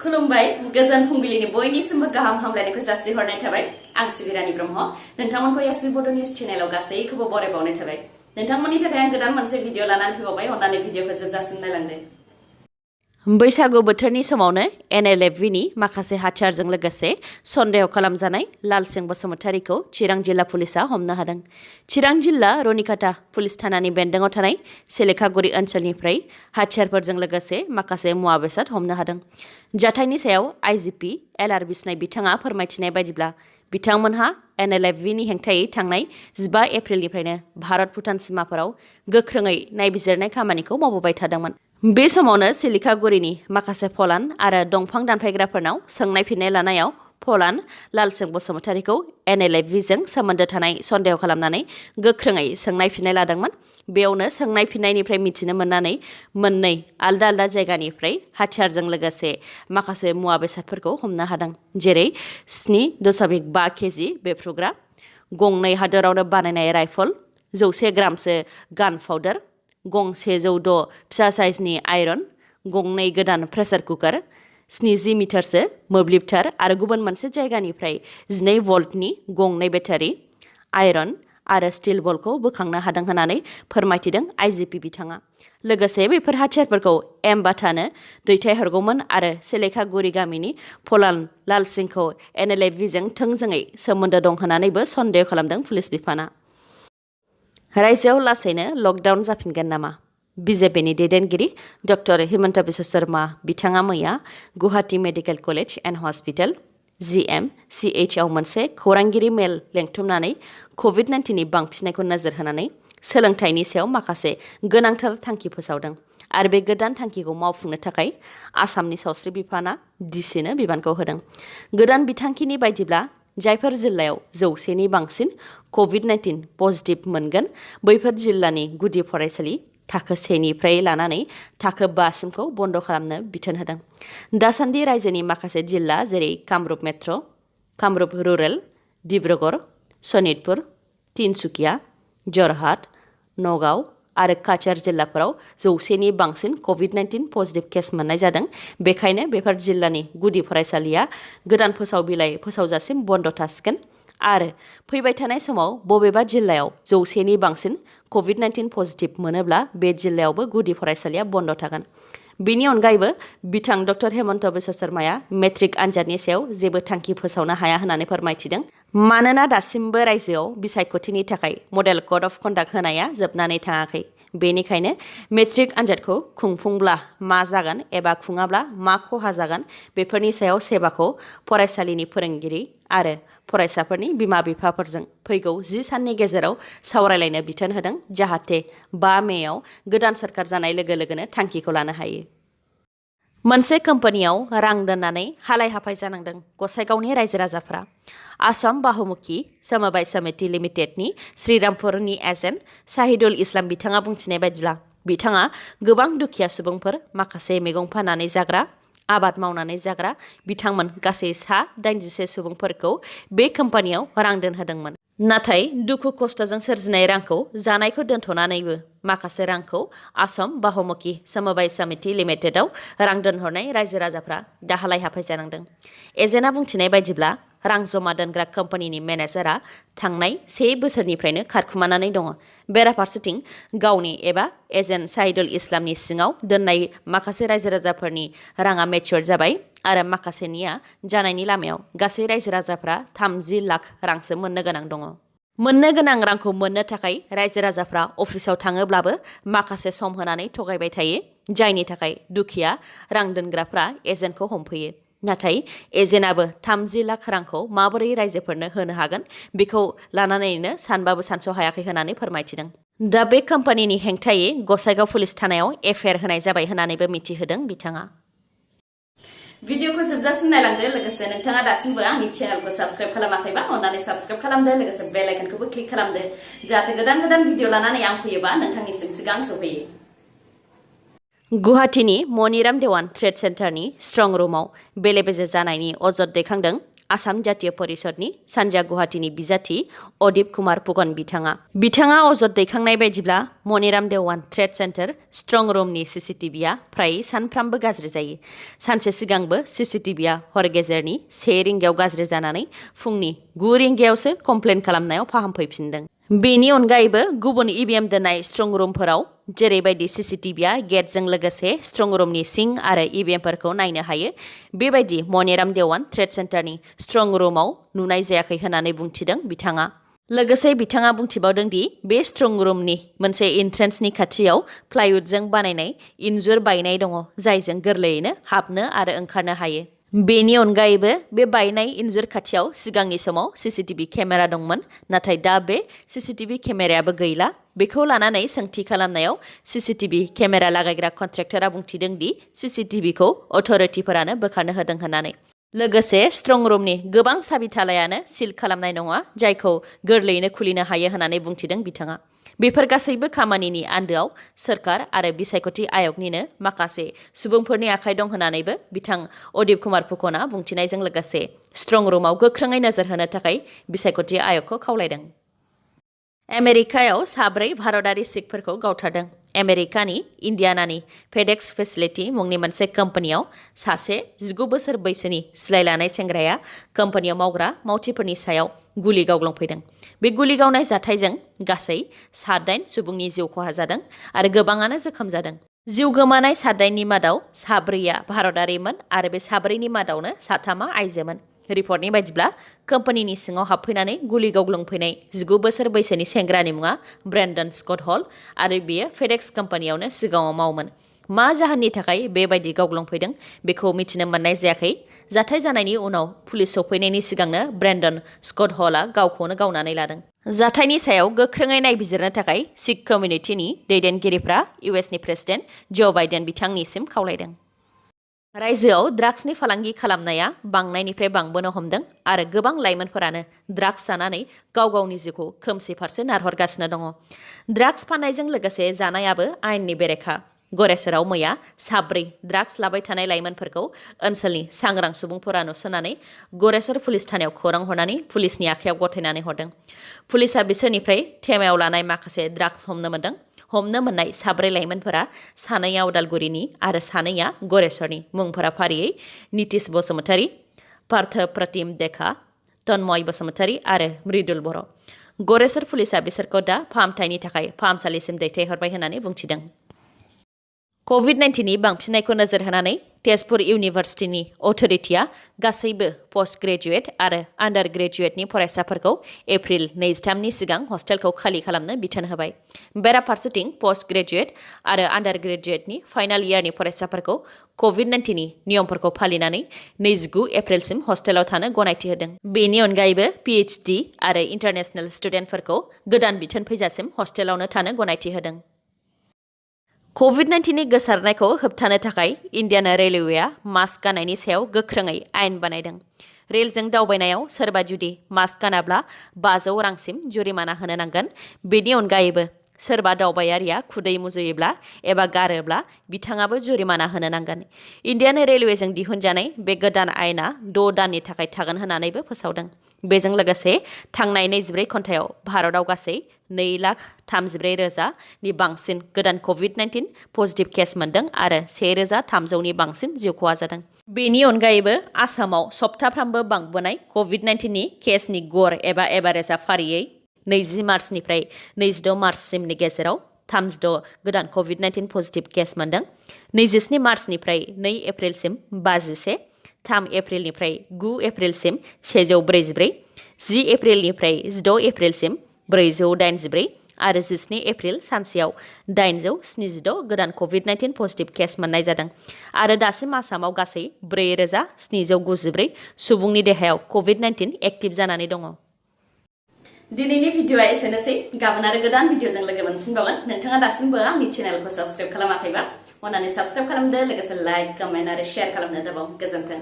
खुलुमबाय गोजोन फुंबिलिनि बयनिसिमबो गाहाम हामलायनायखौ जासिहरनाय थाबाय आं सिबिरानि ब्रह्म नोंथांमोनखौ sbbodonews चेनेलाव गासैखौबो बरायबावनाय थाबाय नोंथांमोननि थाखाय आं गोदान मोनसे भिडिअ लानानै फैबावबाय अन्नानै भिडिअखौ जोबजासिम नायलांदो बैसागु बोथोरनि समावनो NLFB नि माखासे हाथियारजों लोगोसे सन्देह खालामजानाय लालसिं बसुमतारीखौ चिरां जिल्ला पुलिसा हमनो हादों। चिरां जिल्ला रनिकाटा पुलिस थानानि बेन्दोङाव थानाय सेलेखागुरि ओनसोलनिफ्राय हाथियारफोरजों लोगोसे माखासे मुवा बेसाद हमनो हादों। जाथायनि सायाव IGP LR बिस्नाय बिथाङा फोरमायथिनाय बायदिब्ला बिथांमोनहा NLFB नि हेंथायै थांनाय 15 एप्रिलनिफ्रायनो भारत भुटान सिमाफोराव गोख्रोङै नायबिजिरनाय खामानिखौ मावबोबाय थादोंमोन। बे समावनो सिलिखागुरिनि माखासे फलान आरो दंफां दानफायग्राफोरनाव सोंनाय फिननाय लानायाव फलान लालसिं बसुमतारीखौ NLFB जों सोमोन्दो थानाय सन्देह खालामनानै गोख्रोङै सोंनाय फिननाय लादोंमोन। बेयावनो सोंनाय फिननायनिफ्राय मिथिनो मोननानै मोननै आलदा आलदा जायगानिफ्राय हाथियारजों लोगोसे माखासे मुवा बेसादफोरखौ हमनो हादों। जेरै 7.5 केजि बेफ्रुग्रा, गंनै हादोरावनो बानायनाय राइफल, 100 ग्रामसो गान पाउडार, गंसे 6 फिसा साइजनि आयरन, गंनै गोदान प्रेसार कुकार, 70 मिटारसो मोब्लिब तार आरो गुबुन मोनसे जायगानिफ्राय 12 भल्टनि गंनै बेटारि, आयरन आरो स्टिल बलखौ बोखांनो हादों होननानै फोरमायथिदों IGP बिथाङा। लोगोसे बेफोर हाथियारफोरखौ एमबाथानो दैथायहरगौमोन आरो सेलेखागुरि गामिनि फलान लालसिंखौ NLFB जों थोंजोङै सोमोन्दो दं होननानैबो सन्देह खालामदों पुलिस बिफाना। रायजोआव लासैनो लकडाउन जाफिनगोन नामा? BJPनि दैदेनगिरि डक्टर हिमन्त बिश्व शर्मा बिथाङा मैया Guwahati medical college and hospital GMCH आव मोनसे खौरांगिरि मेल लेंथुमनानै COVID-19 नि बांफिननायखौ नोजोर होनानै सोलोंथाइनि सायाव माखासे गोनांथार थांखि फोसावदों आरो बे गोदान थांखिखौ मावफुंनो थाखाय आसामनि सावस्रि बिफाना DCनो बिबानखौ होदों। गोदान बिथांखिनि बायदिब्ला जायफोर जिल्लायाव 100नि बांसिन COVID-19 पजिटिभ मोनगोन बैफोर जिल्लानि गुदि फरायसालि थाखो 1निफ्राय लानानै थाखो 5 सिमखौ बन्द खालामनो बिथोन होदों। दासान्दि रायजोनि माखासे जिल्ला जेरै कामरुप मेट्र, कामरुप रुरेल, डिब्रुगड़, सनितपुर, तिनसुकिया, जरहाट, नगाव आरो काछार जिल्लाफोराव 100नि बांसिन COVID-19 पजिटिभ केस मोननाय जादों। बेखायनो बेफोर जिल्लानि गुदि फरायसालिया गोदान फोसाव बिलाइ फोसावजासिम बन्द थासिगोन आरो फैबाय थानाय समाव बबेबा जिल्लायाव 100नि बांसिन COVID-19 पजिटिभ मोनोब्ला बे जिल्लायावबो गुदि फरायसालिया बन्द थागोन। बेनि अनगायैबो बिथां डक्टर हिमन्त बिश्व शर्माया मेट्रिक आनजादनि सायाव जेबो थांखि फोसावनो हाया होननानै फोरमायथिदों। मानोना दासिमबो रायजोआव बिसायख'थिनि थाखाय मडेल कड अफ कन्डाक्ट होनाया जोबनानै थाङाखै। बेनिखायनो मेट्रिक आनजादखौ खुंफुंब्ला मा जागोन एबा खुङाब्ला मा खहा जागोन बेफोरनि सायाव सेबाखौ फरायसालिनि फोरोंगिरि आरो फरायसाफोरनि बिमा-बिफाफोरजों फैगौ 10 साननि गेजेराव सावरायलायनो बिथोन होदों जाहाथे 5 मेआव गोदान सोरखार जानाय लोगो लोगोनो थांखिखौ लानो हायो। मोनसे कम्पानियाव रां दोननानै हालाय-हाफाय जानांदों गसाइगावनि रायजो राजाफ्रा। आसाम बाहुमुखि समबाय समिति लिमिटेडनि श्रीरामपुरनि एजेन्ट साहिदुल इस्लाम बिथाङा बुंथिनाय बायदिब्ला बिथाङा गोबां दुखिया सुबुंफोर, माखासे मैगं फाननानै जाग्रा, आबाद मावनानै जाग्रा बिथांमोन गासै 86 सुबुंफोरखौ बे कम्पानियाव रां दोनहोदोंमोन। नाथाय दुखु खस्थजों सोरजिनाय रांखौ जानायखौ दोनथ'नानैबो माखासे रांखौ आसाम बाहुमुखि समबाय समिति लिमिटेडआव रां दोनहरनाय रायजो राजाफ्रा दा हालाय-हाफाय जानांदों। एजेन्टआ बुंथिनाय बायदिब्ला रां जमा दोनग्रा कम्पानिनि मेनेजारआ थांनाय 1 बोसोरनिफ्रायनो खारखुमानानै दङ। बेराफारसेथिं गावनि एबा एजेन्ट साहिदुल इस्लामनि सिङाव दोननाय माखासे रायजो राजाफोरनि राङा मेच्योर जाबाय आरो माखासेनिया जानायनि लामायाव गासै रायजो राजाफ्रा 30 लाख रांसो मोननो गोनां दङ। मोननो गोनां रांखौ मोननो थाखाय रायजो राजाफ्रा अफिसाव थाङोब्लाबो माखासे सम होनानै थगायबाय थायो, जायनि थाखाय दुखिया रां दोनग्राफ्रा एजेन्टखौ हमफैयो। नाथाय एजेन्टआबो 30 लाख रांखौ माबोरै रायजोफोरनो होनो हागोन बेखौ लानानैनो सानबाबो सानस' हायाखै होननानै फोरमायथिदों। दा बे कम्पानिनि हेंथायै गसाइगाव पुलिस थानायाव एफआइआर होनाय जाबाय होननानैबो मिथिहोदों बिथाङा। भिडिअखौ जोबजासिम नायलांदो लोगोसे नोंथाङा दासिमबो आंनि चेनेलखौ साबस्क्राइब खालामाखैबा अन्नानै साबस्क्राइब खालामदो लोगोसे बेल आइकनखौबो क्लिक खालामदो जाहाथे गोदान गोदान भिडिअ लानानै आं फैयोबा नोंथांनिसिम सिगां सफैयो। गुवाहाटीनि मनिराम देवान ट्रेड सेन्टारनि स्ट्रं रुमाव बेले-बेजे जानायनि अजद दैखांदों आसाम जातीय परिषदनि सानजा गुवाहाटीनि बिजाथि अदीप कुमार फुकन बिथाङा अजद दैखांनाय बायदिब्ला मनिराम देवान ट्रेड सेन्टार स्ट्रं रुमनि सीसीटीवीआ फ्राय सानफ्रामबो गाज्रि जायो। सानसे सिगांबो सीसीटीवीआ हर गेजेरनि 1 रिंगायाव गाज्रि जानानै फुंनि 9 रिंगायावसो कमप्लेन खालामनायाव फाहामफैफिनदों। बेनि अनगायैबो गुबुन ईवीएम दोननाय स्ट्रं रुमफोराव जेरैबायदि सीसीटीवीआ गेटजों लोगोसे स्ट्रं रुमनि सिं आरो ईवीएमफोरखौ नायनो हायो बेबायदि मनिराम देवान ट्रेड सेन्टारनि स्ट्रं रुमाव नुनाय जायाखै होननानै बुंथिदों बिथाङा। लोगोसे बिथाङा बुंथिबावदों दि बे स्ट्रं रुमनि मोनसे एन्ट्रेन्सनि खाथियाव प्लाइवुडजों बानायनाय इन्जुर बायनाय दङ जायजों गोरलैयैनो हाबनो आरो ओंखारनो हायो। बेनि अनगायैबो बे बायनाय इन्जुर खाथियाव सिगांनि समाव सीसीटीवी केमेरा दंमोन, नाथाय दा बे सीसीटीवी केमेरायाबो गैला। बेखौ लानानै सोंथि खालामनायाव सीसीटीवी केमेरा लागायग्रा कन्ट्रेक्टरा बुंथिदों दि सीसीटीवीखौ अथ'रिटिफोरानो बोखारनो होदों होननानै। लोगोसे स्ट्रं रुमनि गोबां साबि थालायानो सिल खालामनाय नङा जायखौ गोरलैयैनो खुलिनो हायो होननानै बुंथिदों बिथाङा। बेफोर गासैबो खामानिनि आन्दोआव सोरखार आरो बिसायख'थि आय'गनिनो माखासे सुबुंफोरनि आखाइ दं होननानैबो बिथां अदीप कुमार फुकनआ बुंथिनायजों लोगोसे स्ट्रं रुमाव गोख्रोङै नोजोर होनो थाखाय बिसायख'थि आय'गखौ खावलायदों। आमेरिकायाव 4 भारतारि सिखफोरखौ गावथारदों। आमेरिकानि इन्डियानानि फेडेक्स फेसिलिटि मुंनि मोनसे कम्पानियाव सासे 19 बोसोर बैसोनि सिलाय लानाय सेंग्राया कम्पानियाव मावग्रा मावथिफोरनि सायाव गुलि गावग्लुंफैदों। बे गुलि गावनाय जाथायजों गासै 8 सुबुंनि जिउ खहा जादों आरो गोबाङानो जोखोम जादों। जिउ गोमानाय 8नि मादाव 4आ भारतारिमोन आरो बे 4नि मादावनो 3आ आइजोमोन। रिपर्टनि बायदिब्ला कम्पानिनि सिङाव हाबफैनानै गुलि गावग्लुंफैनाय 19 बोसोर बैसोनि सेंग्रानि मुङा ब्रेन्डन स्कट हल आरो बियो फेडेक्स कम्पानियावनो सिगाङाव मावोमोन। मा जाहोननि थाखाय बेबायदि गावग्लुंफैदों बेखौ मिथिनो मोननाय जायाखै। जाथाय जानायनि उनाव पुलिस सफैनायनि सिगांनो ब्रेन्डन स्कट हलआ गावखौनो गावनानै लादों। जाथायनि सायाव गोख्रोङै नायबिजिरनो थाखाय सिख कमिउनिटिनि दैदेनगिरिफ्रा इउएसनि प्रेसिडेन्ट जो बाइडेन बिथांनिसिम खावलायदों। रायजोआव ड्राग्सनि फालांगि खालामनाया बांनायनिफ्राय बांबोनो हमदों आरो गोबां लाइमोनफोरानो ड्राग्स जानानै गाव गावनि जिउखौ खोमसि फारसे नारहरगासिनो दङ। ड्राग्स फाननायजों लोगोसे जानायाबो आयेननि बेरेखा। गरेसराव मैया 4 ड्राग्स लाबाय थानाय लाइमोनफोरखौ ओनसोलनि सांग्रां सुबुंफोरा नुसननानै गरेसर पुलिस थानायाव खौरां हरनानै पुलिसनि आखायाव गथायनानै हरदों। पुलिसा बिसोरनिफ्राय थेमायाव लानाय माखासे ड्राग्स हमनो मोनदों। हमनो मोननाय 4 लाइमोनफोरा 2आ उदालगुरिनि आरो 2आ गरेसरनि। मुंफोरा फारियै नितिश बसुमतारी, पार्थ प्रतिम देखा, तन्मय बसुमतारी आरो मृदुल बर'। गरेसर पुलिसा बिसोरखौ दा फाहामथायनि थाखाय फाहामसालिसिम दैथायहरबाय होननानै बुंथिदों। COVID-19नि बांफिननायखौ नोजोर होनानै तेजपुर इउनिभार्सिटिनि अथ'रिटिया गासैबो पोस्ट ग्रेजुएट आरो आन्डार ग्रेजुएटनि फरायसाफोरखौ एप्रिल 23नि सिगां हस्टेलखौ खालि खालामनो बिथोन होबाय। बेराफारसेथिं पोस्ट ग्रेजुएट आरो आन्डार ग्रेजुएटनि फाइनाल इयारनि फरायसाफोरखौ COVID-19नि नियमफोरखौ फालिनानै 29 एप्रिलसिम हस्टेलाव थानो गनायथि होदों। बेनि अनगायैबो PhD आरो इन्टारनेशनेल स्टुडेन्टफोरखौ गोदान बिथोन फैजासिम हस्टेलावनो थानो गनायथि होदों। COVID-19नि गोसारनायखौ होबथानो थाखाय इन्डियान रेलवेआ मास्क गाननायनि सायाव गोख्रोङै आयेन बानायदों। रेलजों दावबायनायाव सोरबा जुदि मास्क गानाब्ला 500 रांसिम जुरिमाना होनो नांगोन। बेनि अनगायैबो सोरबा दावबायारिया खुदै मुजुयोब्ला एबा गारोब्ला बिथाङाबो जुरिमाना होनो नांगोन। इन्डियान रेलवेजों दिहुनजानाय बे गोदान आयेना 6 दाननि थाखाय थागोन होननानैबो फोसावदों। बेजों लोगोसे थांनाय 24 घन्टायाव भारताव गासै 2,34,000नि बांसिन गोदान COVID-19 पजिटिभ केस मोनदों आरो 1,300नि बांसिन जिउ खहा जादों। बेनि अनगायैबो आसामाव सप्ताफ्रामबो बांबोनाय COVID-19नि केसनि गर एबा एभारेजआ फारियै 20 मार्चनिफ्राय 26 मार्चसिमनि गेजेराव 36 गोदान COVID-19 पजिटिभ केस मोनदों। 27 मार्चनिफ्राय 2 एप्रिलसिम 51, 3 एप्रिलनिफ्राय 9 एप्रिलसिम 144, 10 एप्रिलनिफ्राय 16 एप्रिलसिम 484 आरो 19 एप्रिल सानसेयाव 876 गोदान COVID-19 पजिटिभ केस मोननाय जादों आरो दासिम आसामाव गासै 4,794 सुबुंनि देहायाव COVID-19 एक्टिभ जानानै दङ। दिनैनि भिडिअआ एसेनोसै। गाबोन आरो गोदान भिडिअजों लोगो मोनफिनबावगोन। नोंथाङा दासिमबो आंनि चेनेलखौ साबस्क्राइब खालामाखैबा अन्नानै साबस्क्राइब खालामदो, लोगोसे लाइक, कमेन्ट आरो शेयार खालामनो दाबाव। गोजोन्थों।